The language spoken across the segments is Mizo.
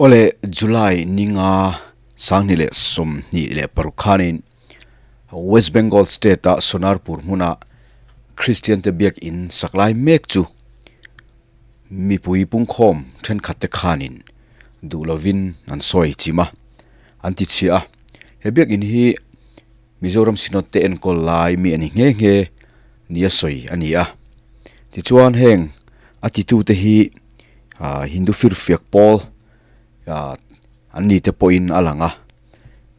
Awle July ninga 2026 khanin West Bengal state a Sonarpur hmuna Christian te biak in saklai mek chu mipui pungkhawm thenkhat te khanin duh lovin an sawi chim a, an ti chhia a. He biak in hi Mizoram Synod te enkawl lai mi a ni nghe nghe nia sawi a ni a. Tichuan heng a titute hi ah Hindu firfiak pawl ah an ni te pawhin a lang a.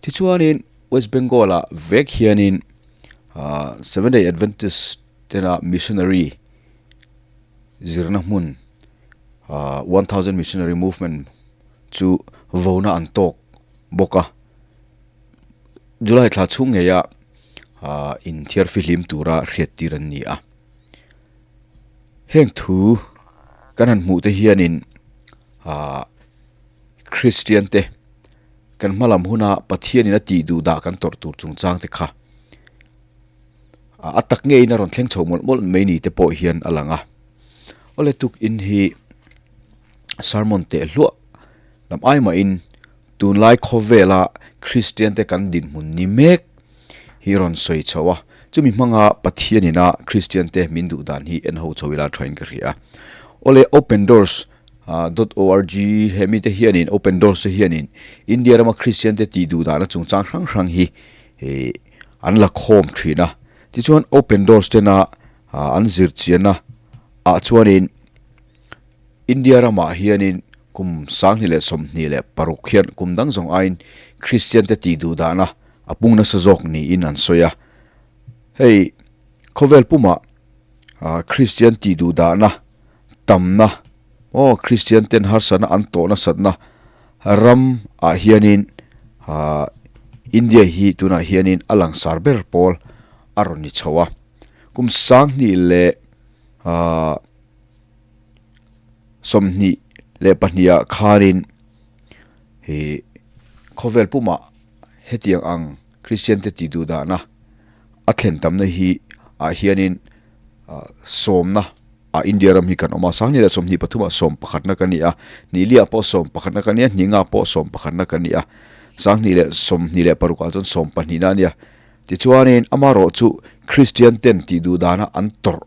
Tichuanin West Bengal ah vek hianin ah Seventh Day Adventist tena missionary zirna hmun ah 1000 Missionary Movement chu vona an tawk bawk a. July thla chhung ngeia ah inthiar fihlim tura hriattir an ni a. Heng thu kan han hmuh te hianin ah Kristian te kan hma lam huna Pathianin a tih duh dah kan tawrh tur chungchang te kha a tak ngeiin a rawn thleng chho mawlh mawlh mai ni te pawh hian a lang a. Awle tuk in hi sermon teh hluah lam ai mahin Tunlai khawvela Kristiante kan dinhmun ni mek hi rawn sawi chho a, chumi hmanga Pathian ina Kristiante min duh dan hi en ho chho ila thain ka hria. Awle Open Doors dot org he mite hianin Open Doors te hianin India rama Kristiante tih duh dahna chungchang hrang hrang hi an la khawm thin a. Tichuan Open Doors tena an zirchianna ah chuanin India ramah hianin kum 2026 hian kum dang zawng aiin Kristiante tih duh dahna a pung nasa zawk niin an sawi a. Hei khawvel pumah Kristian tih duh dahna tamna aw Kristianten harsatna an tawh nasatna ram ah hianin India hi tunah hianin a langsar ber pawl a rawn ni chho a. Kum 20 leh 22 ah khanin ih khawvel pumah hetiang ang Kristian te tih duh dahna a thlen tamna hi ah hianin ah sawmna ah India ram hi kan awm a 2023 ah sawmpakhatna kan ni a hnihliah pawh sawmpakhatna kan ni a hninga pawh sawmpakhatna kan ni a 2026 ah chuan sawmpahnihna a ni a tichuanin amaherawhchu Kristian ten tih duh dahna an tawrh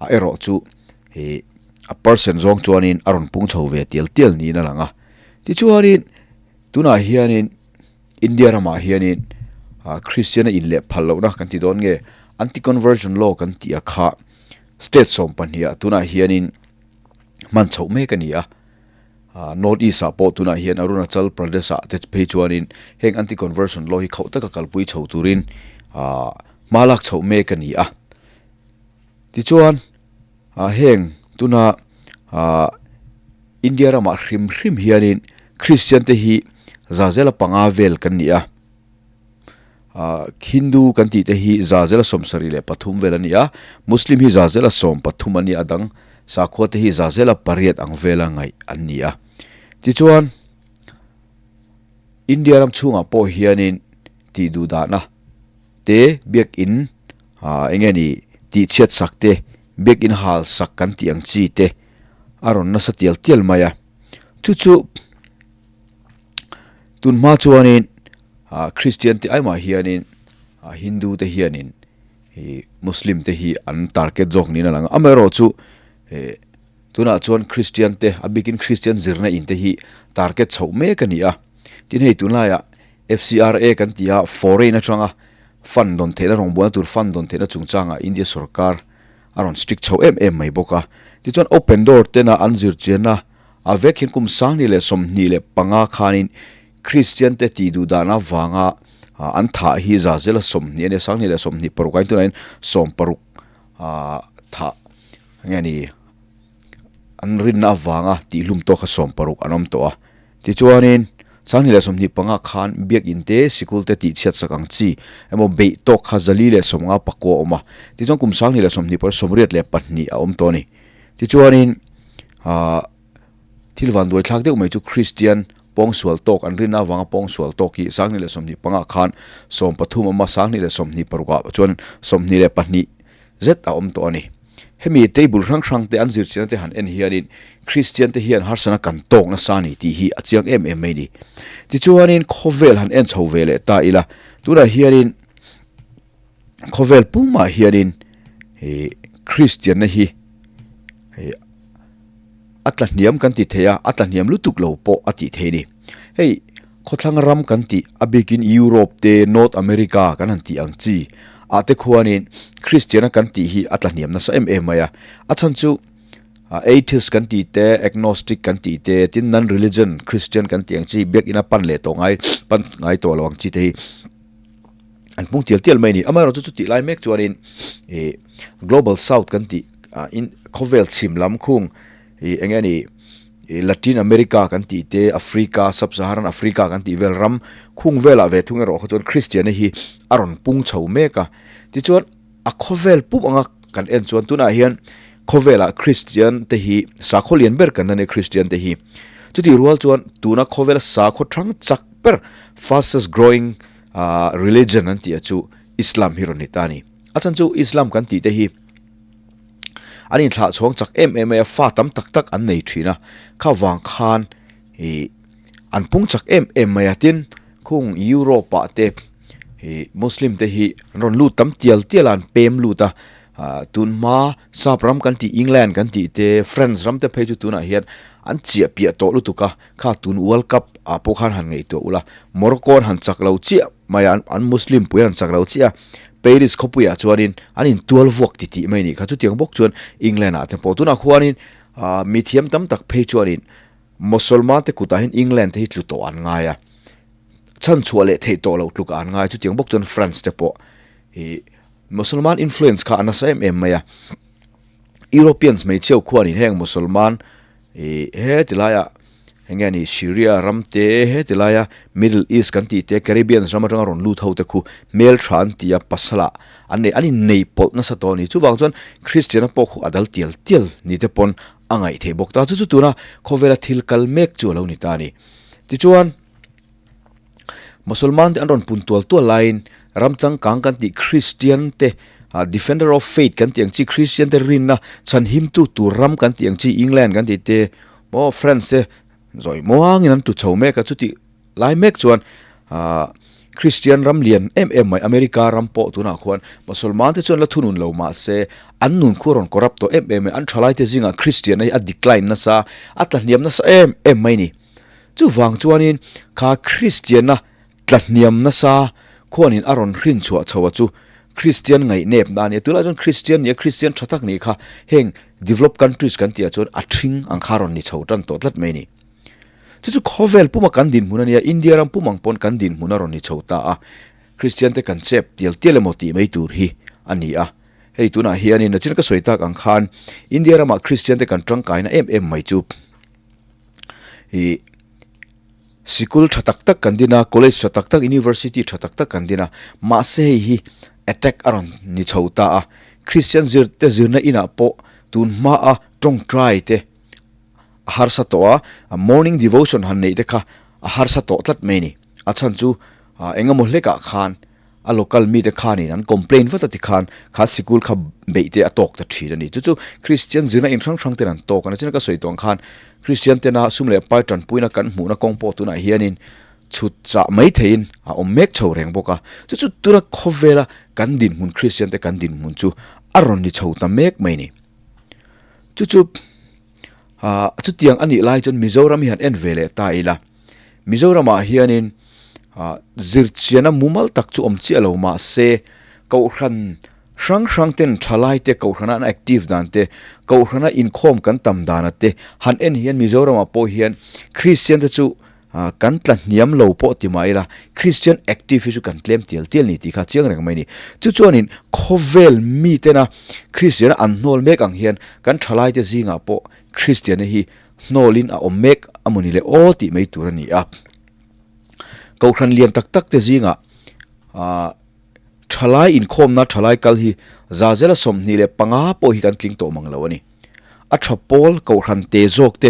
a erawh chu He a person zawng chuanin a rawn pung chho ve tial tial niin a lang a. Tichuanin tunah hianin India ramah hianin ah Christian a inleh phal lohna kan ti dawn nge anti conversion law kan tih a kha state 12 ah tunah hianin hman chhoh mek a ni a. Ah North East ah pawh tunah hian Arunachal Pradesh ah te phei chuanin heng anti conversion law hi khauh taka kalpui chho turin ah hma lak chhoh mek a ni a. Tichuan ah heng tuna ah India ramah hrim hrim hianin Christian te hi zazela panga vel kan ni a ah Hindu kan tih te hi zazela 73 vel a ni a Muslim hi zazela 13 a ni a dang sakhua te hi zazela pariat ang vela ngaih an ni a tichuan India ram chhungah pawh hianin tih duh dahna te biakin ah eng nge ni tih chhiat sak te biakin hal sak kan tih ang chi te a rawn nasa tial tial mai a chu chu tun hma chuanin ah Christian te aimah hianin ah Hindu te hianin ih Muslim te hi an target zawk niin a lang a amaherawhchu eh tunah chuan Christian te a bikin Christian zirna in te hi target chhoh mek a ni a tin hei tunlaiah FCRA kan ti a, foreign atanga fund dawn theihna rawngbawlna tur fund dawn theihna chungchangah India sorkar a rawn strict chho em em mai bawk a. Tichuan open door tena an zirchianna a vek hian kum 2025 khanin Christian te tih duh dahna avanga an thah hi za zela 20 a nia, 2026 ah hian tunah hian 16 thah nge ni an rinna avanga tihhlum tawk kha 60 an awm tawh a. Tichuanin, 2025 khan biakin te, sikul te tihchhiat sak ang chi emaw beih tawk kha 459 a awm a. Tichuan kum 2022 a awm tawh a ni. Tichuanin, ah, thil vanduai thlak deuh mai chu Kristian pawngsual tawk an rinna avanga pawngsual tawk hi 2025 khan 13 a awm a, 2026 ah chuan 22 zet a awm tawh a ni. Hemi table hrang hrang te an zirchianna te han en hianin Kristian te hian harsana kan tawk nasa a ni tih hi a chiang em em mai a ni. Tichuanin khawvel han en chho ve leh ta ila, tunah hianin khawvel pumah hianin ih Kristianna hi ih a tla hniam kan ti thei a, a tla hniam lutuk lo pawh a tih theih a ni. Hei khawthlang ram kan tih a bikin Europe te North America kan han tih ang chi ah te khuanin Kristiana kan tih hi a tla hniam nasa em em mai a, a chhan chu Atheist kan tih te Agnostic kan tih te tin non-religion Christian kan tih ang chi biakina pan leh tawh ngai pan ngai tawh lo ang chi te hi an pung tial tial mai a ni. Amaherawhchu chu tih lai mek chuanin ih Global South kan tih ah in khawvel chhim lam khung ih eng nge ni ih Latin America kan tih te Africa Sub-Saharan Africa kan tih vel ram khung velah ve thung erawh kha chuan Kristiana hi a rawn pung chho mek a. Tichuan a khawvel pum anga kan en chuan tunah hian khawvelah Kristian te hi sakhaw lian ber kan la nia Kristian te hi. Chutih rual chuan tuna khawvela sakhaw thang chak ber fastest growing ah religion an tih a chu Islam hi rawn ni ta a ni. A chhan chu Islam kan tih te hi an inthlah chhawng chak em em mai a, fa tam tak tak an nei thin a, kha vang khan ih an pung chak em em mai a, tin khung Europe ah te ih Muslim te hi an rawn lut tam tial tial a, an pem lut a, ah tun hma sap ram kan tih England kan tih te France ram te phei chu tunah hian an chiah piah tawh lutuk a, kha tun World Cup ah pawh khan han ngaihtuah ula Morocco an han chak lo chiah mai a, an Muslim pui an han chak lo chiah a, Paris khawpuiah chuanin an intual vuak ti tih mai a nih kha. Chutiang bawk chuan England ah te pawh tunah khuanin ah mithiam tam tak phei chuanin Mosolman te kutah hian England te hi tlu tawh an ngai a, chhan chhuah leh theih tawh loh tlukah an ngai. Chutiang bawk chuan France te pawh ih Mosolman influence kha a nasa em em mai a. Europeans hmeichhia khuanin heng Mosolman Ih heti laiah eng nge ni Syria ram te heti laia Middle East kan tih te Caribbeans ram atanga rawn lut ho te khu hmeltha an ti a pasal ah an nei an innei pawlh nasa tawh a ni. Chuvang chuan Christian a pawh khu a dal tial tial ni te pawn a ngaih theih bawk ta. Chu chu tuna khawvela thil kal mek chu a lo ni ta a ni. Tichuan. Mosolman te an rawn pun tual tual laiin ram changkang kan tih Christian te defender of faith kan tih ang chi Christian te rinna chhan himtu tur ram kan tih ang chi England kan tih te maw France te zawi muangin an tu chho mek a chutih lai mek chuan ah Christian ram lian em em mai America ram pawh tunah khuan Mosolman te chuan la thunun lo mahse an nun khu a rawn corrupt tawh em em mai an thalai te zingah Christian a hi a decline nasa a tlahniam nasa em em mai a ni. Chuvang chuanin kha Kristianna tlahniam nasa khuanin a rawn hrin chhuah chho a chu Kristian ngaihnepna a ni a. Tunah chuan Kristian nia Kristian tha tak nih kha heng developed countries kan tihah chuan a ṭhing ang kha rawn ni chho tan tawh tlat mai a ni. Chu chu khawvel puma kan dinhmun a nia, India ram pum ang pawn kan dinhmun a rawn ni chho ta a. Kristian te kan chep tial tial emaw tih mai tur hi a ni a. Hei tunah hianin nachin ka sawi tak ang khan India ramah Kristian te kan tangkaina em em mai chu Ih sikul tha tak tak kan din a college tha tak tak university tha tak tak kan din a mahse hei hi attack a rawn ni chho ta a Christian zir te zirna inah pawh tun hma a tawngtai te a harsa tawh a morning devotion han neih te kha a harsa tawh tlat mai a ni a chhan chu eng emaw hlekah khan A local mite khanin an complain vat a tikhan kha sikul kha beih te a tawk ta thin a ni. Chu chu Christian zirna in hrang hrang ten an tawk a ni. China ka sawi tawh ang khan Christian tena sum leh pai tanpuina kan hmuhna kawng pawh tunah hianin chhut chah mai theihin a awm mek chho reng bawk a. Chu chu tuna khawvela kan dinhmun Christian te kan dinhmun chu a rawn ni chho ta mek mai a ni. Chu chu ah chutiang a nih lai chuan Mizoram hi han en ve leh ta ila. Mizoramah hianin ah zirchianna mumal tak chu awm chiah lo mahse kohhran hrang hrang ten thalai te kohhrana an active dan te kohhrana inkhawm kan tam dana te han en hian Mizoramah pawh hian Christian te chu ah kan tla hniam lo pawh ti mah ila Christian active hi chu kan tlem tial tial ni tih kha chiang reng mai a ni. Chu chuanin khawvel mitena Christian an hnawl mek ang hian kan thalai te zingah pawh Christian-a hi Hnawlin a awm mek a mawni le aw tih mai tur a ni a. Kohhran lian tak tak te zingah ah thalai inkhawmna thalai kal hi za zela 25 pawh hi kan tling tawh mang lo a ni. A tha pawl kohhran te zawk te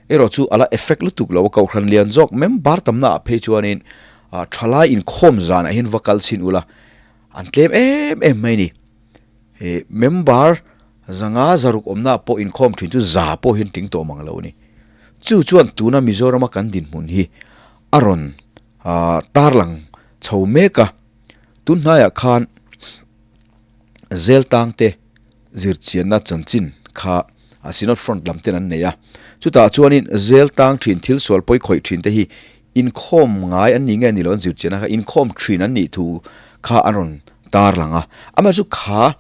erawh chu a la effect lutuk lo a, kohhran lian zawk member tamna ah phei chuanin ah thalai inkhawm zanah hian va kal chhin ula an tlem em em mai a ni. He member. 05 6 awmna pawh inkhawm thin chu za pawh hian tling tawh mang lo a ni. Chu chuan tuna Mizorama kan dinhmun hi a rawn tarlang chho mek a, tun hnaiah khan Zeltangte zirchianna chanchin kha a Synod Front lam ten an nei a, chutah chuanin Zeltang thin thil sual pawi khawih thin te hi inkhawm ngai an ni nge ni lo an zirchianna kha inkhawm thin an nih thu kha an rawn tarlang a, amaherawhchu kha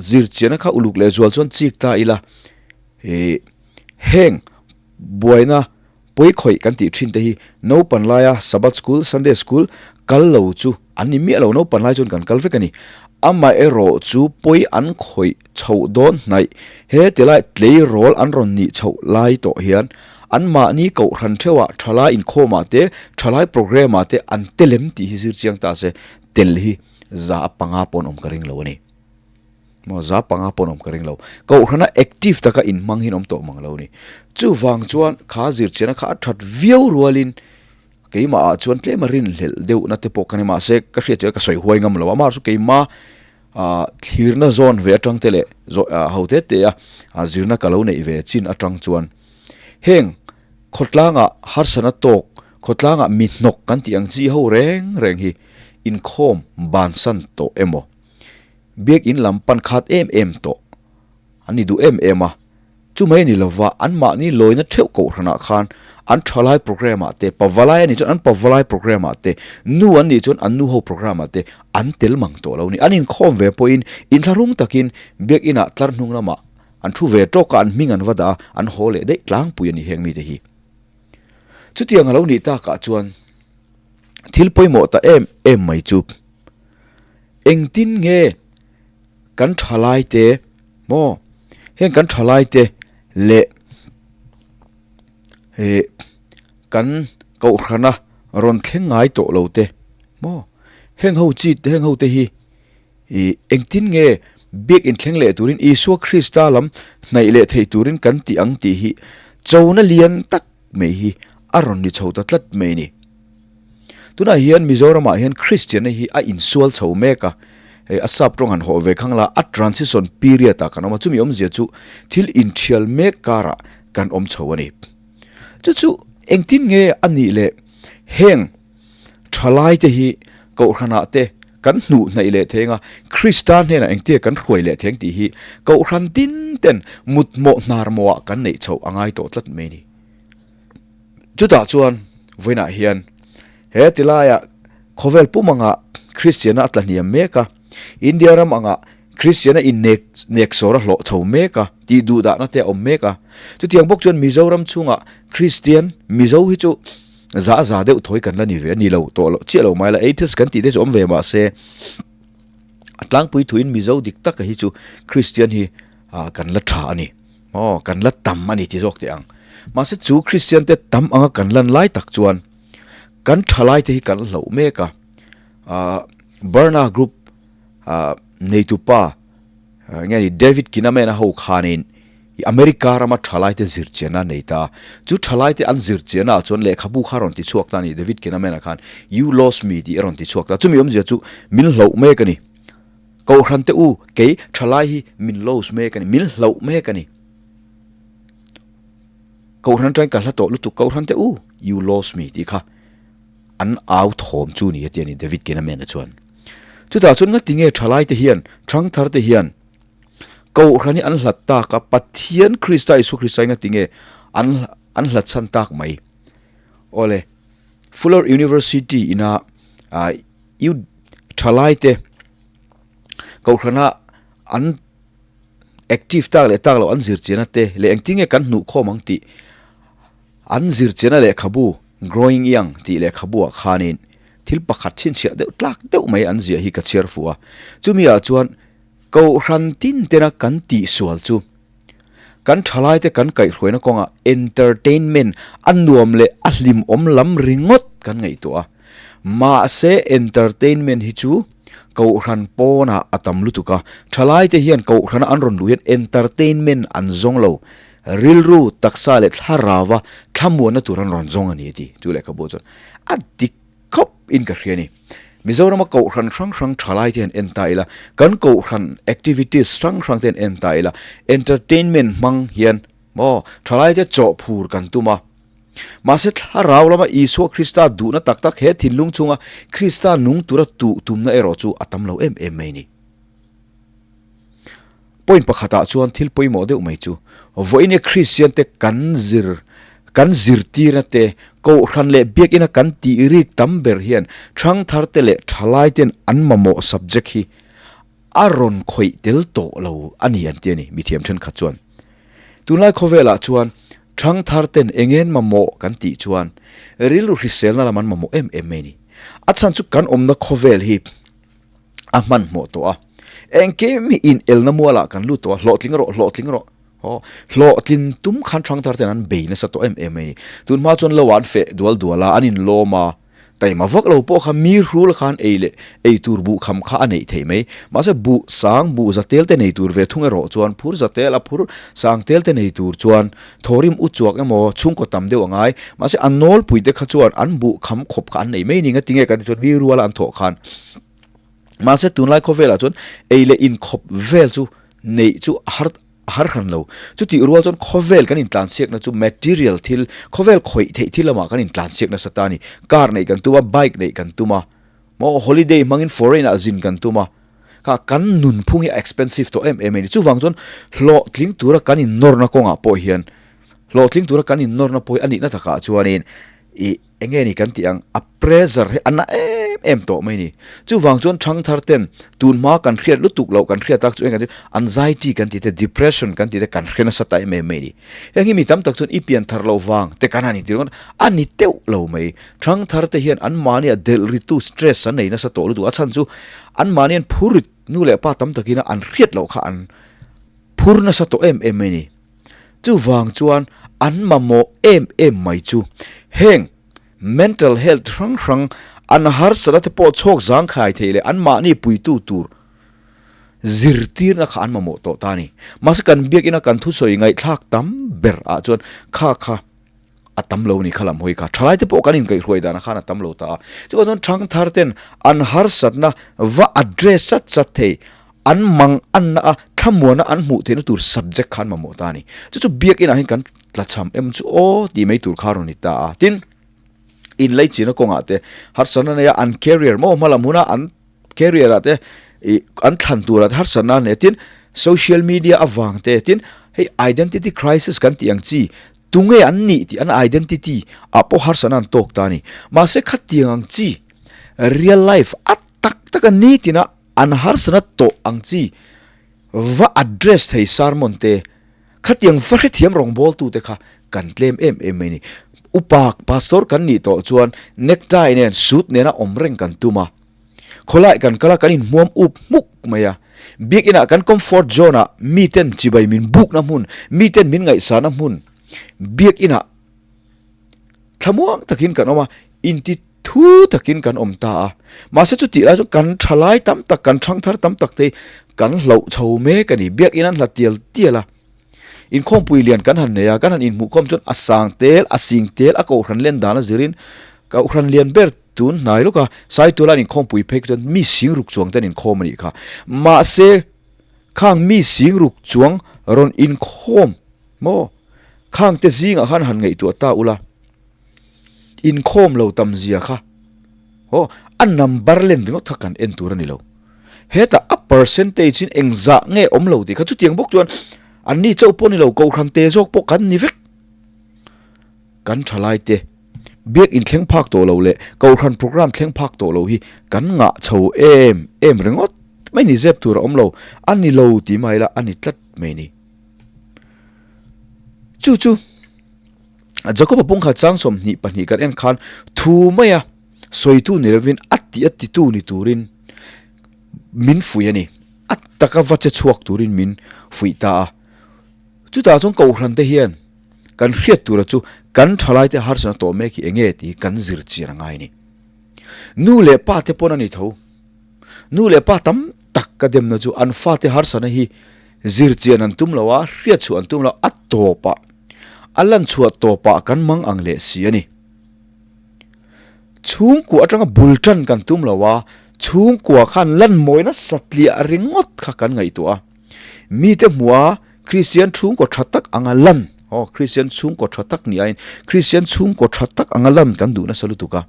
zirchianna kha uluk leh zual chuan chik ta ila ih heng buaina pawi khawih kan tih thin te hi naupan laia Sabbath school, Sunday school kal lo chu an ni miah lo, naupan lai chuan kan kal vek a ni. Amaherawh chu pawi an khawih chhoh dawn hnaih he tilai tleirawl an rawn nih chhoh lai tawh hian anmahni kohhran theuhah thalai inkhawmah te, thalai programme ah te an telem tih hi zir chiang ta se tel hi za a panga pawn awm ka ring lo a ni. Maw za panga pawn awm ka ring lo. Kohhrana active taka inhmang hian awm tawh mang lo ni. Chuvang chuan kha zirchiahna kha a that viau rualin keimah ah chuan tlem a rinhlelh deuhna te pawh ka ni mahse ka hriat chu ka sawi huai ngam lo a. Amah chu keima ah thlirna zawn ve atang te leh zawh ah ho te te a zirna ka lo neih ve chin atang chuan heng khawtlangah harsana tawk khawtlangah mi hnawk kan tih ang chi ho reng reng hi inkhawm bansan tawh emaw Biakinn lam pan khat em em tawh an ni duh em em a, chumai a ni lova anmahni lawina theuh kohhranah khan an thalai programme ah te, pavalai a nih chuan an pavalai programme ah te, nu an nih chuan an nu ho programme ah te an tel mang tawh lo a ni. An inkhawm ve pawhin inthlahrung takin Biakinn ah tlar hnung lamah an thu ve tawk a, an hming an va dah a, an haw leh daih tlangpui a ni heng mite hi. Chutiang a lo nih takah chuan thil pawimawh ta em em mai chu. Engtin nge kan thalaite maw heng kan thalaite leh eh kan kohhrana rawn thleng ngai tawh lo te maw heng ho chi heng ho te hi ih engtin nge biak inthleng leh turin Isua Krista lam hnaih leh theih turin kan tih ang tih hi chona lian tak mai hi a rawn ni chho ta tlat mai a ni. Tunah hian Mizoramah hian Kristianna hi a insual chho mek a, hei a sap tawng han hawh ve khang la a transition period ah kan awm a, chumi awmzia chu thil inthial mek karah kan awm chho a ni. Chu chu engtin nge a nih leh heng thalai te hi Kohhranah te kan hnuh hnaih leh theng a, Krista hnenah engtia kan hruai leh theng tih hi Kohhran tin ten mutmawh hnar mawhah kan neih chhoh a ngai tawh tlat mai a ni. Chutah chuan vawiinah hian he tilaiah khawvel pum anga Kristiana a tla hniam mek a, India ram anga Kristiana innek nek sawr a hlawh chho mek a, tih duh dahna te a awm mek a. Chutiang bawk chuan Mizoram chhungah Kristian, Mizo hi chu za za deuh thawi kan la ni ve a ni lo tawh lo chiah lo mai la, atheist kan tih te chu awm ve mah se a tlangpui thuin Mizo dik taka hi chu Kristian hi kan la tha a ni. Aw, kan la tam a ni ti zawk teh ang. Mahse chu Kristian te tam anga kan lan lai tak chuan kan thalai te hi kan hloh mek a. Ahh Barna Group ahh neitupa nge ni David Kinnaman a ho khanin i America rama thalai te zirchianna a nei ta. Chu thalai te an zirchianna ah chuan lehkhabu kha a rawn ti chhuak ta a ni David Kinnaman a khan You Lost Me tih a rawn ti chhuak ta. Chumi awmzia chu min hloh mek a ni. Kohhran te u, kei thalai hi min lose mek a ni, min hlauh mek a ni. Kohhran atangin ka hla tawh lutuk, Kohhran te u, you lost me tih kha an au thawm chu ni a ti a ni David Kinnaman-a chuan. Chutah chuan ngati nge thalai te hian, thangthar te hian Kohhran hi an hlat tak a, Pathian Krista Isua Krista hi ngati nge an an hlat chhan tak mai. Awle, Fuller University ina U thalaite Kohhrana an active tak leh tak loh an zir chian a te leh engtin nge kan hnuh khawm ang tih an zir chian a lehkhabu Growing Young tih lehkhabu ah khanin thil pakhat chhinchhiah deuh tlak deuh mai an ziah hi ka chhiar fuh a. Chumi ah chuan Kohhran tin tena kan tihsual chu Kan thalaite kan kaihhruaina kawngah entertainment a nuam leh a hlimawm lam ringawt kan ngaihtuah a. Mahse entertainment hi chu Kohhran pawnah a tam lutuk a, thalaite hian Kohhrana an rawn luh hian entertainment an zawng lo, rilru, taksa leh thlarauva thlamuanna tur an rawn zawng a ni a ti. Chu lehkhabu chuan a dik khawp in ka hria a ni. Mizorama kohhran hrang hrang thalai te hian en ta ila, kan kohhran activities hrang hrang te hian en ta ila, entertainment hmang hian maw thalai te chawhphur kan tum a. Mahse thlarau lama Isua Krista duhna tak tak he thinlung chunga Krista nung tura tuh tumna erawh chu a tam lo em em mai ni. Point pakhatah chuan thil pawimawh deuh mai chu vawiin Kristian te kan zir kan zirtirna te, kohhran leh biakina kan tih rik tam ber hian thangthar te leh thalai ten an mamawh subject hi a rawn khawih tel tawh lo a ni an ti a ni, mithiam thenkhat chuan. Tunlai khawvelah chuan thangthar ten engen mamawh kan tih chuan rilru hriselna lam an mamawh em em mai a ni. A chhan chu kan awmna khawvel hi a hmanhmawh tawh a, engkim hi inelna mualah kan lut tawh a, hlawhtling rawh, hlawhtling rawh, aw hlawhtlin tum khan thangthar ten an bei nasa tawh em em mai a ni. Tunhma chuan lo an feh dual dual a, an inlawm a, taima vak lo pawh kha mi hrul khan ei leh ei tur buh kham kha a neih theih mai. Mahse buh sang, buh za tel te nei tur ve thung erawh chuan phur za tel a phur sang tel te nei tur chuan thawrim u chuak emaw chhungkaw tam deuh a ngai. Mahse a nawlpui te kha chuan an buh kham khawp kha an nei mai ni nga tinge kan ti chuan mi ruala an thawh khan Mahse tunlai khawvelah chuan ei leh inkhawp vel chu neih chu a har a har hran lo. Chutih rual chuan khawvel kan intlansiakna chu material thil, khawvel khawih theih thil lamah kan intlansiak nasa ta a ni. Car neih kan tum a, bike neih kan tum a, maw holiday hmangin foreign ah zin kan tum a, kha kan nunphung hi a expensive tawh em em a ni. Chuvang chuan hlawhtling tura kan innawrna kawngah pawh hian hlawhtling tura kan innawrna pawh hi a nihna takah chuanin ih Eng nge ni kan tih ang, a pressure hi a na em em tawh mai ni. Chuvang chuan thangthar ten tun hma kan hriat lutuk loh kan hriat tak chu eng kan ti, anxiety kan ti te, depression kan ti te kan hre nasa ta em em mai ni. Heng hi mi tam tak chuan i pian thar loh vang te kan han inti ringawt a, a ni teuh lo mai. Thangthar te hian an mahnia delh ritu stress an nei nasa tawh lutuk a chhan chu an mahni an phur rit nu leh pa tam takin an hriat loh kha an phur nasa tawh em em mai ni. Chuvang chuan an mamawh em em mai chu heng mental health hrang hrang an harsatna te pawh chhawk zangkhai thei leh anmahni puitu tur zirtirna kha an mamawh tawh ta a ni. Mahse kan biakina kan thusawi ngaihthlak tam ber ah chuan kha kha a tam lo ni kha lam hawi kha. Thalai te pawh kan inkaihhruai danah khan a tam lo ta a. Chuvang chuan thangthar ten an harsatna va address chat chat thei An mang anna a thlamuana an hmuh theihna tur subject kha an mamawh ta a ni. Chu chu biakinah hian kan tlachham em chu aw tih mai tur kha a rawn ni ta a. Tin, inleichina kawngah te harsatna neia an career maw hma lam huna an career ah te ih an thlan turah te harsatna a nei a. Tin, social media avang te tin hei identity crisis kan tih ang chi tunge an nih tih an identity ah pawh harsatna an tawk ta a ni. Mahse khatiang ang chi real life a tak tak a nitin a. An harsana tawh ang chi va address thei sermon te, khatiang va hrethiam rawngbawltute kha kan tlem em em mai ni. Upa pastor kan nih tawh chuan necktie nen suit nena awm reng kan tum a, khawlai kan kal a kan inhmuam up hmuk mai a, biakinah kan comfort zone ah miten chibai min bukna hmun, miten min ngaihsana hmun biakinah thlamuang takin kan awm a, inti Thu takin kan awm ta a, mahse chutih lai chuan kan thalai tam tak, kan thangthar tam tak te hi kan hlauh chho mek a ni. Biakinn an hla tial tial a, inkhawmpui lian kan han nei a, kan han inhmuhkhawm chuan a sang tel, a sing tel, a kohhran len dan a zirin kohhran lian ber tun hnai lawk a, Saituala an inkhawmpui phei chuan mi sing ruk chuang te an inkhawm a nih kha. Mahse khang mi sing ruk chuang rawn inkhawm maw? Khang te zingah khan han ngaihtuah ta ula. Inkhawm lo tam zia kha aw a number len ringawt kha kan en tur a ni lo. Hetah a percentage in engzah nge awm lo tih kha chutiang bawk chuan an ni chauh pawh ni lo kohhran te zawk pawh kan ni vek. Kan thalai te biak inthleng phak tawh lo leh kohhran program thleng phak tawh lo hi kan ngah chho em em ringawt mai ni zep tur a awm lo a ni lo tih mai ila a ni tlat mai ni. Chu chu. Jakoba pawng kha chang 22 kan en khan thu maia sawitu ni lovin a ti a titu ni turin min fuih a ni. A taka va che chhuak turin min fuih ta a. Chutah chuan kohhran te hian kan hriat tura chu kan thalaite harsatna tawh mek hi enge tih hi kan zir chian a ngai a ni. Nu leh pa te pawn a ni tho. Nu leh pa tam tak ka demna chu an fate harsatna hi zir chian an tum lo a, hriat chhuah an tum lo a, a tawpah a lan chhuah tawpah kan mang ang leh si a ni. Chhungkua atanga bul tan kan tum lo a, chhungkua khan lan mawina satliah ringawt kha kan ngaihtuah a. Mite hmuha Kristian chhungkaw tha tak anga lan, aw Kristian chhungkaw tha tak ni aiin Kristian chhungkaw tha tak anga lan kan duh nasa lutuk a.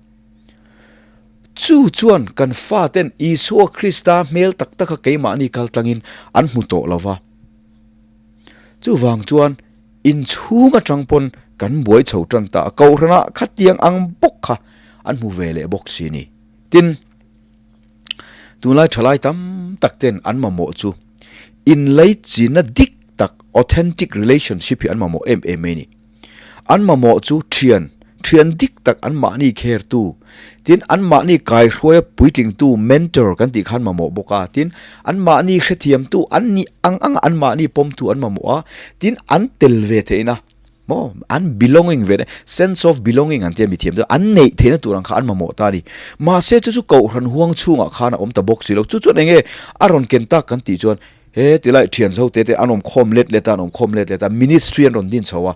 Chu chuan kan faten Isua Krista hmel tak taka keimahni kal tlangin an hmu tawh lo va. Chuvang chuan inchhung atang pawn kan buai chho tan ta a, Kohhranah khatiang ang bawk kha an hmu ve leh bawk si a ni. Tin, tunlai thalai tam tak ten an mamawh chu inlaichinna dik tak, authentic relationship, hi an mamawh em em mai a ni. An mamawh chu thian, thian dik tak an mahni khertu, tin anmahni kaihruaia puitlingtu, mentor, kan tih khan mamawh bawk a, tin anmahni hrethiamtu, an nih ang anga anmahni pawmtu an mamawh a, tin an tel ve theihna, maw, an belonging ve, sense of belonging an tia mithiam chu an neih theihna tur ang kha an mamawh ta a ni. Mahse chu chu Kohhran huang chhungah khan a awm ta bawk si lo. Chu chuan eng nge a rawn ken tak kan tih chuan He tilai thian zo te te an awm khawm let let a, an awm khawm let let a, ministry an rawn din chho a.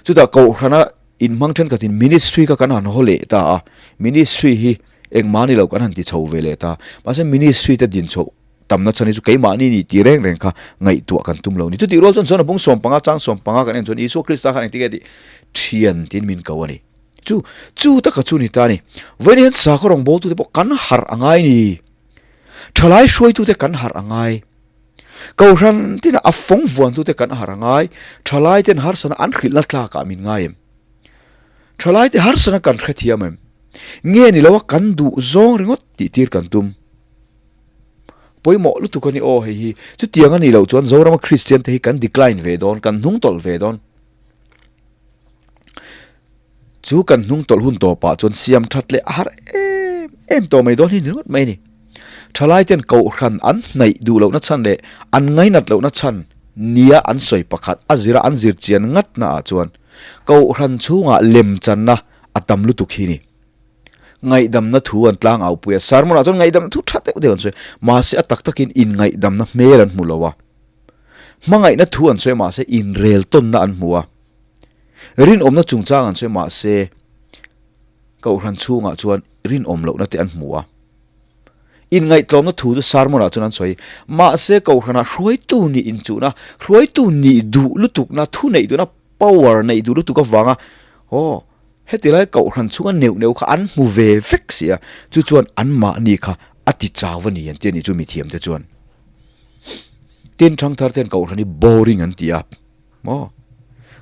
Chutah Kohhrana inhmang thenkhatin ministry kha kan han haw leh ta a, ministry hi engmah ni lo kan han ti chho ve leh ta. Mahse ministry te din chhoh tamna chhan hi chu keimahni ni tih reng reng kha ngaihtuah kan tum lo ni. Chutih rual chuan chuan a bung 15 chang 15 kan en chuan Isua Krista khan engtin nge tih thian tiin min ko a ni. Chu chu taka chu ni ta a ni. Vawiin hian sakhaw rawngbawltute pawh kan harh a ngai ni. Thalai hruaitute kan harh a ngai. Kohhran tina a fawng vuantute kan harh a ngai. Thalai ten harsana an hrilhna tlakah min ngai em? Thalai te harsana kan hrethiam em? Nge ni loa kan duh zawng ringawt tih tir kan tum? Pawimawh lutuk a ni aw hei hi. Chutiang a nih loh chuan Zorama Kristian te hi kan decline ve dawn, kan hnung tawlh ve dawn. Chu kan hnung tawlh hun tawpah chuan siam that leh a har em em tawh mai dawn hi ni ringawt mai a ni. Thalai ten kohhran an hnaih duh lohna chhan leh an ngainat lohna chhan nia an sawi pakhat a zira an zir chian ngat naah chuan kohhran chhungah lemchanna a tam lutuk hi ni. Ngaihdamna thu an tlang au pui a, sermon ah chuan ngaihdamna thu tha deuh deuh an sawi, mahse a tak takin inngaihdamna hmel an hmu lo a. Hmangaihna thu an sawi mahse inrel tawnna an hmu a. Rinawmna chungchang an sawi mahse Kohhran chhungah chuan rinawm lohna te an hmu a. Inngaihtlawmna thu chu sermon ah chuan an sawi. Mahse Kohhranah hruaitu nih inchuhna, hruaitu nih duh lutukna, thu neih duhna, power neih duh lutuk avanga aw heti lai Kohhran chhunga neuh neuh kha an hmu ve vek si a, chu chuan anmahni kha a ti chau a ni an ti a nih chu mithiam te chuan. Tin thangthar ten Kohhran hi boring an ti a. Maw?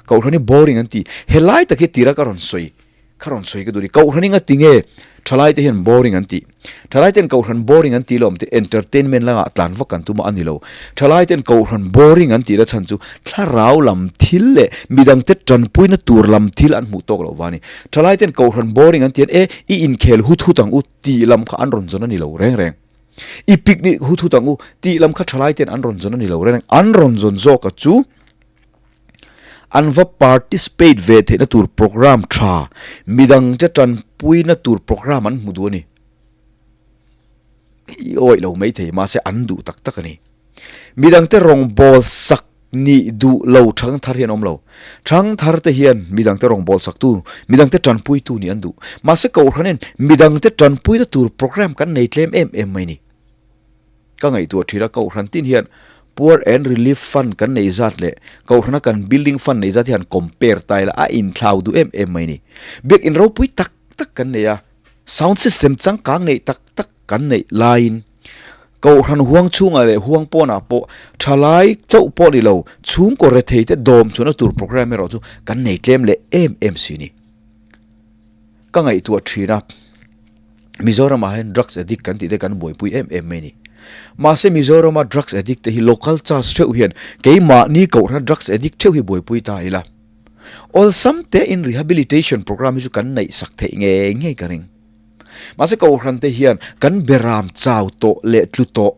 Kohhran hi boring an ti. Helai tak hi tira ka rawn sawi, ka rawn sawi ka duh ni. Kohhran hi ngati nge thalai te hian boring an tih? Thalai ten kohhran boring an tih lo awm te entertainment langa tlan vak kan tum a a ni lo. Thalai ten kohhran boring an tih na chhan chu thlarau lam thil leh midang te tanpuina tur lam thil an hmuh tawk loh va ni. Thalai ten kohhran boring an tih hian e i inkhel hut hut ang u tih lam kha an rawn zawn a ni lo reng reng. I picnic hut hut ang u tih lam kha thalai ten an rawn zawn a ni lo reng. An rawn zawn zawk a chu an va participate ve theihna tur program tha, midang te tanpuina tur program an hmu duh a ni. I awih lo maithei mahse an duh tak tak a ni. Midang te rawngbawl sak Nih duh lo thangthar hi an awm lo. Thangthar te hian midangte rawngbâwl saktu, midangte tanpuitu nih an duh. Mahse Kohhranin midangte tanpuina tur programme kan nei tlem em em mai ni. Ka ngaihtuah thin a, Kohhran tin hian Poor and Relief Fund kan nei zat leh Kohhrana kan Building Fund nei zat hi han compare ta ila a inthlau duh em em mai ni. Biakin ropui tak tak kan nei a, sound system changkang neih tak tak kan neih laiin Kohhran huang chhungah leh huang pawnah pawh thalai chauh pawh ni lo, chhungkaw rethei te dawm chhuahna tur programme erawh chu kan nei tlem leh em em si ni. Ka ngaihtuah thin a, Mizoramah hian drugs addict kan tih te kan buaipui em em mai ni. Mahse Mizorama drugs addict te hi local church theuh hian keimahni kohhrana drugs addict theuh hi buaipui ta ila. Awlsam tein rehabilitation programme hi chu kan neihsak theih ngei ngei ka ring. Mahse Kohhran te hian kan beram chau tawh leh tlu tawh,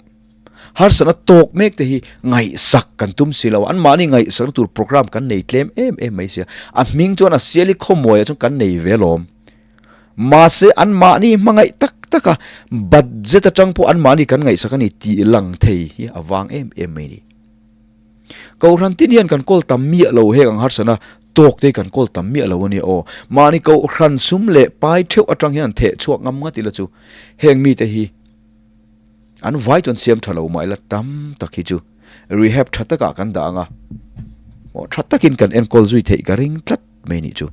harsatna tawk mek te hi ngaihsak kan tum si lo a, anmahni ngaihsakna tur programme kan nei tlem em em mai sia. A hming chuan a siali khawmuaiah chuan kan nei ve alawm. Mahse anmahni hmangaih tak tak a, budget atang pawh anmahni kan ngaihsak a ni tih lang thei hi a vang em em mai ni. Kohhran tin hian kan kawl tam miah lo heng ang harsatna. tawk te hi kan kawl tam miah lo a nia aw. Mahni kohhran sum leh pai theuh atang hian an theh chhuak ngam ngat ila chu heng mite hi an vai chuan siam tha lo mah ila tam tak hi chu rehab tha takah kan dah ang a, aw tha takin kan enkawl zui theih ka ring tlat mai nih chu.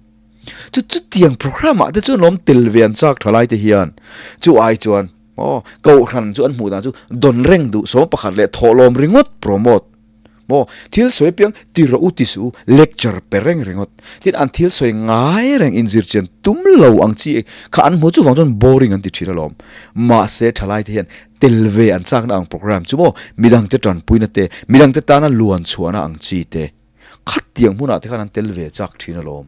Chu chutiang programme ah te chuan lawm tel ve an chak tha lai te hian chu ai chuan aw kohhran chu an hmuh dan chu dawn reng duh 11 leh thawhlawm ringawt promote maw thil sawi apiang ti rawh u ti suh u lecture pe reng ringawt tin an thil sawi ngai reng inzir chian tum lo ang chi kha an hmuh chuvang chuan boring an ti thin alawm mahse thalai te hian tel ve an chakna ang programme chu maw midangte tanpuina te midangte tana luan chhuahna ang chi te. Khatiang hmunah te khan an tel ve chak thin alawm.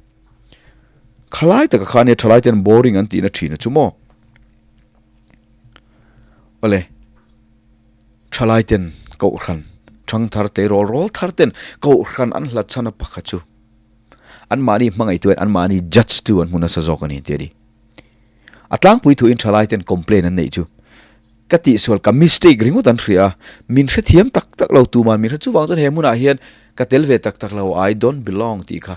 Khalai taka kha ania thalai ten boring an tihna thin a chu maw. Awle, thalai ten kohhran thang thar te rawl rawl thar ten kohhran an hlat chhan a pakhat chu an mahni hmangaih tu an mahni judge tu an hmu nasa zawk a ni tih a ni. A tlangpui thuin thalai ten complain an neih chu Ka tihsual, ka mistake ringawt an hria a, min hrethiam tak tak lo tuman min hre chuvang chuan he hmunah hian ka tel ve tak tak lo, I don't belong tih kha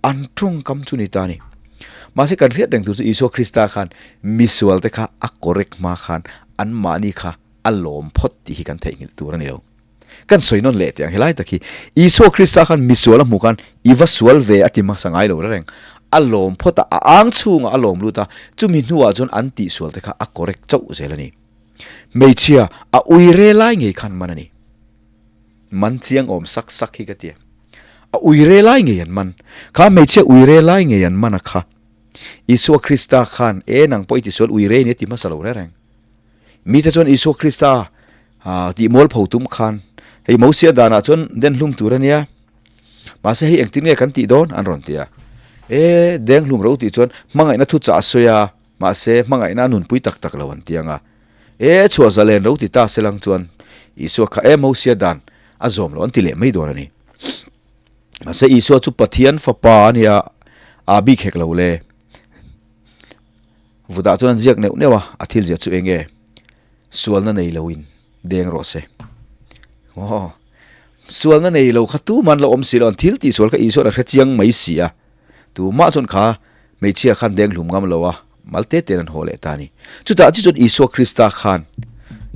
an tawngkam chu ni ta a ni. Mahse kan hriat reng tur chu Isua Krista khan misual te kha a correct hma khan anmahni kha a lawm phawt tih hi kan theihnghilh tur a ni lo. Kan sawi nawn leh teh ang helai tak hi Isua Krista khan misual a hmuh khan i va sual ve a ti hmasa ngai lo reng. A lawm phawt a, a ang chhungah a lawm lut a, chumi hnuah chuan an tihsual te kha a correct chauh zel a ni. Hmeichhia a ui re lai ngei khan man a ni. Man chiang awm sak sak hi ka ti a. A ui re lai ngei an man. Kha hmeichhia ui re lai ngei an man a kha. Isua Krista khan e nang pawh i tisual ui re ni a ti hmasa lo reng. Mite chuan Isua Krista tih mualpho tum khan hei Mosia danah chuan den hlum tur a nia, mahse hei engtin nge kan tih dawn an rawn ti a. E, deng hlum ro tih chuan hmangaihna thu chah a sawi a, mahse hmangaihna a nunpui tak tak lo an ti ang a. E, chhuah zalen ro ti ta selang chuan Isua kha e Mosia dan a zawm lo an ti leh mai dawn a ni. Mahse Isua chu Pathian fapa a nia, a bik hek lo le. Vutah chuan an ziak neuh neuh a, a thil ziah chu eng nge? Sualna nei loin deng rawh se. Aw, sualna nei lo kha tuman lo awm si lo, an thil tih sual kha Isuan a hre chiang mai si a. Tumah chuan kha hmeichhia khan deng hlum ngam lo a, mal te te'n an haw leh ta a ni. Chutah chi chuan Isua Krista khan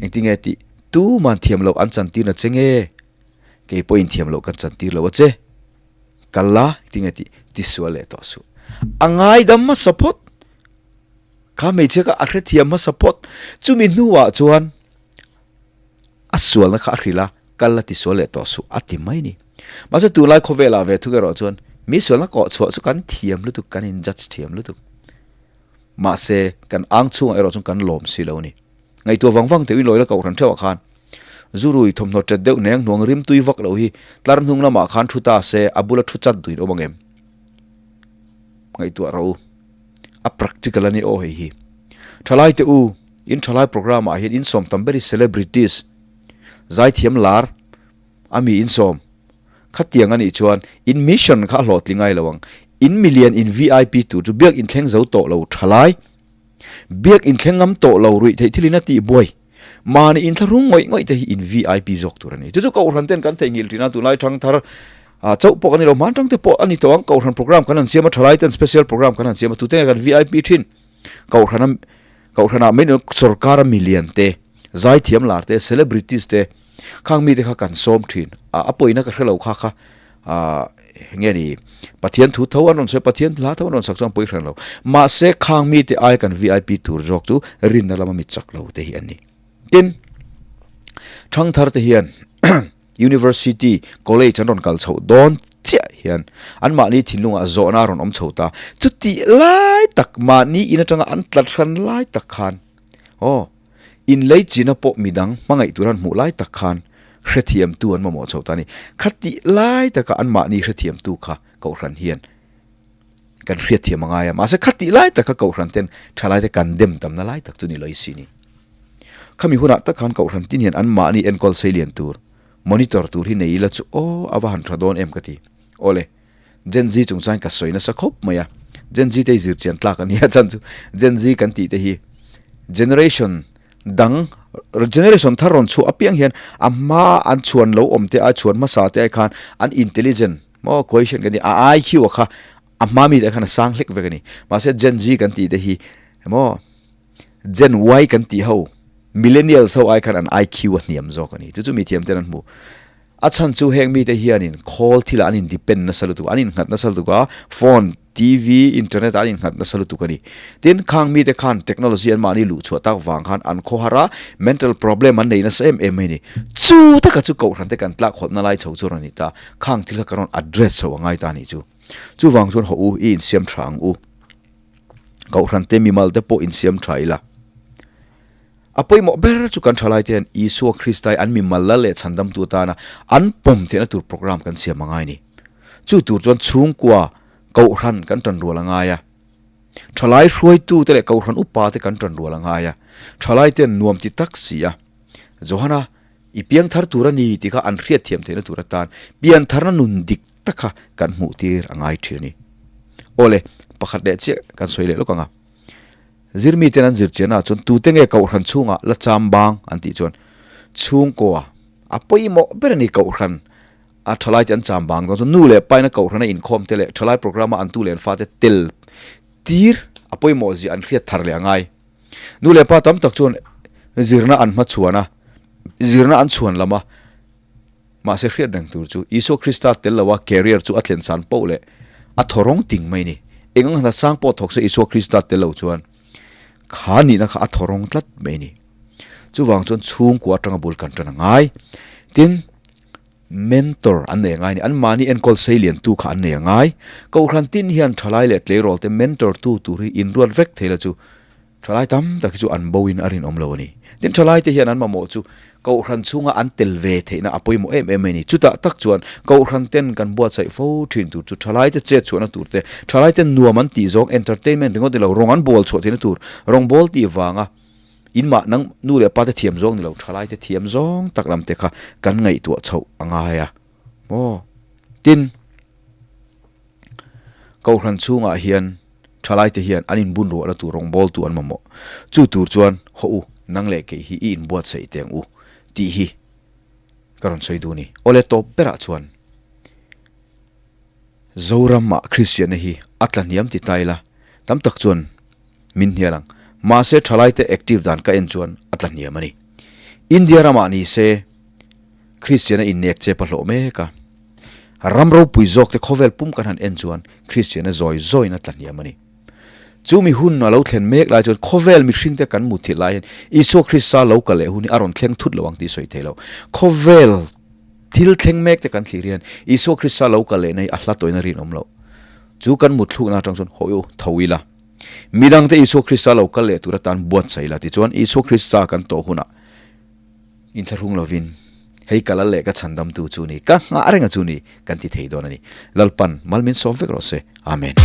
engtinge tih tuman thiam loh an chantir na che nge? Kei pawhin thiam loh kan chantir lo a che. Kal la, tinge tih tisual leh tawh suh. A ngaidam hmasa phawt. Kha hmeichhia kha a hrethiam hmasa phawt. Chumi hnuah chuan a sualna kha a hrilh a, kal la tisual leh tawh suh a ti mai ni. Mahse tunlai khawvelah ve thung erawh chuan mi sualna kawh chhuah chu kan thiam lutuk, kan in judge thiam lutuk. Mahse kan ang chhungah erawh chuan kan lawm si lo a ni. Ngaihtuah vang vang teuhin lawila kohhran theuhah khan Zurui thawmhnaw ṭet deuh hneng hnuang rim tui vak loh hi tlar hnung lamah khan thu ta se a bula thu chat duhin awm ang em? Ngaihtuah rawh u. A practical a ni aw hei hi. Ṭhalai te u, in ṭhalai programme ah hian in sawm tam ber hi celebrities, zaithiam lar a mi in sawm. Khatiang a nih chuan in mission kha a hlawhtling ngai lo ang. In milian in VIP tur chu biak inthleng zo tawh lo ṭhalai. Biak inthleng ngam tawh lo ruih theih thilin a tihbuai. Mahni inthlahrung ngawih ngawih te hi in VIP zawk tur a ni. Chu chu Kohhran ten kan theihnghilh thin a, tunlai thang thar ah chauh pawh kan ni lo, hman tang te pawh a ni tawh ang. Kohhran program kan han siam a, thalai ten special program kan han siam a, tute nge kan VIP thin? Kohhran a Kohhran ah mai ni lo sorkar a milian te, zaithiam lar te, celebrities te khang mite kha kan sawm thin. A pawina ka hre lo kha kha ah nge ni Pathian thu tho an rawn sawi, Pathian hla tho an rawn sak chuan pawi hran lo. Mahse khang mite ai kan VIP tur zawk chu rinna lama mi chak lo te hi an ni. Tin, thangthar te hian University, College an rawn kal chhoh dawn chiah hian anmahni thinlungah zawhna a rawn awm chho ta. Chutih lai tak mahni in atanga an tlat hran lai tak khan aw Inlei china pawh midang hmangaih tur an hmuh lai tak khan hrethiamtu an mamawh chho ta a ni. Khatih lai taka anmahni hrethiamtu kha Kohhran hian kan hriatthiam a ngai a, mahse khatih lai taka Kohhran ten thalaite kan dem tamna lai tak chu ni lawih si ni. Khami hunah tak khan Kohhran tin hian anmahni enkawl seilian tur, monitor tur hi nei ila chu aw a va han tha dawn em ka ti. Awle. Gen Z chungchang ka sawi nasa khawp mai a, Gen Z te hi zir chian tlak a nia chan chu Gen Z kan tih te hi generation dang generation thar rawn chhuah apiang hian a hma an chhuan lo awm te ai chhuan hmasa te ai khan an intelligent. Maw quotient kan tih a IQ a kha a hma mi te khan a sang hlek vek a ni. Mahse Gen Z kan tih te hi maw Gen Y kan tih ho millennials ho ai khan an IQ a hniam zawk a ni. Chu chu mi thiam ten an hmu. A chhan chu heng mite hianin khawl thilah an independ nasa lutuk, an innghat nasa lutuk a, phone, TV, internet ah an innghat nasa lutuk a ni. Tin, khang mite khan technology an mahni luh chhuah tak vang khan an khawhar a, mental problem an nei nasa em em mai a ni. Chu taka chu kohhran te kan tlak hawtna lai chho chu a rawn ni ta, khang thil kha ka rawn address chho a ngai ta a nih chu. Chuvang chuan hawh u, i insiam tha ang u. Kohhran te mimal te pawh insiam tha ila. A pawimawh ber chu kan thalai te hian Isua Kristai an mimal lal leh chhandamtu atana an pawm theihna tur program kan siam a ngai a ni. Chu tur chuan chhungkua Kohhran kan tan rual a ngai a. Thalai hruaitu te leh Kohhran upa te kan tan rual a ngai a. Thalai ten nuam ti tak si a. Johana, I piang thar tur a ni tih kha an hriat thiam theihna tur atan pian tharna nun dik tak kha kan hmuh tir a ngai thin a ni. Awle, pakhat leh chiah kan sawi leh lawk ang a. Zirmi ten an zir chianah chuan tute nge Kohhran chhungah la cham bang an tih chuan chhungkaw a pawimawh ber a ni Kohhran a thalai te an cham bang dawn chuan nu leh paina Kohhrana inkhawm te leh thalai program a an tu leh an fate tel tir a pawimawh zia an hriat thar leh a ngai. Nu leh pa tam tak chuan zirna an hmachhuan a, zirna an chhuan lam a, Mahse hriat reng tur chu Isua Krista tel loa career chu a thlen san poh leh a thaw rawng ting mai ni. Eng ang hna sang pawh thawk se Isua Krista tel lo chuan kha nihna kha a thaw rawng tlat mai ni. Chuvang chuan chhungkua atanga bul kan tan a ngai. Tin, mentor an nei a ngai ni. An mahni enkawl sei liantu kha an nei a ngai. Kohhran tin hian thalai leh tleirawl te mentor tu tur hi inruat vek thei la chu Thalai tam tak hi chu an bo in a rinawm lo a ni. Tin, thalai te hian an mamawh chu Kohhran chhunga an tel ve theihna a pawimawh em em mai a ni. Chutah tak chuan Kohhran ten kan buatsaih fo thin tur chu thalai te chet chhuahna tur te, thalai ten nuam an tih zawng entertainment ringawt ni lo, rawng an bawl chhuah theihna tur, rawng bawl tih vanga in mah nang nu leh pa te thiam zawng ni lo, thalai te thiam zawng tak lam te kha kan ngaihtuah chhoh a ngai a maw. Tin, Kohhran chhungah hian Thalaite hian an inbun ruahna tur rawngbawltu an mamawh. Chu tur chuan, Haw u, nang leh kei hi i inbuatsaih teh ang u, tih hi ka rawn sawi duh a ni. Awle tawp berah chuan Zoramah Kristianna hi a tla hniam ti ta ila, tam tak chuan min hnial ang. Mahse thalaite active dan ka en chuan a tla hniam a ni. India ramah ni se, Kristian a innek che pahlawh mek a. Ram ropui zawk te khawvel pum kan han en chuan Kristian a zawi zawiin a tla hniam a ni. Chu mi hun a lo thlen mek lai chuan khawvel mihring te kan mut thilh lai hian Isua Krista lo kal leh hun hi a rawn thleng thut lo ang tih sawi thei lo. Khawvel thil thleng mek te kan thlir hian Isua Krista lo kal lehna hi a hla tawhin a rinawm loh. Chu kan mut thlukna atang chuan hawi u, tho ila. Midangte Isua Krista lo kal leh tur atan buatsaih ila tichuan Isua Krista kan tawh hunah Inthlahrung lovin, Hei ka lal leh ka chhandamtu chu ni, ka nghah renga chu ni, kan ti thei dawn a ni. Lalpan mal min sawm vek rawh se. Amen.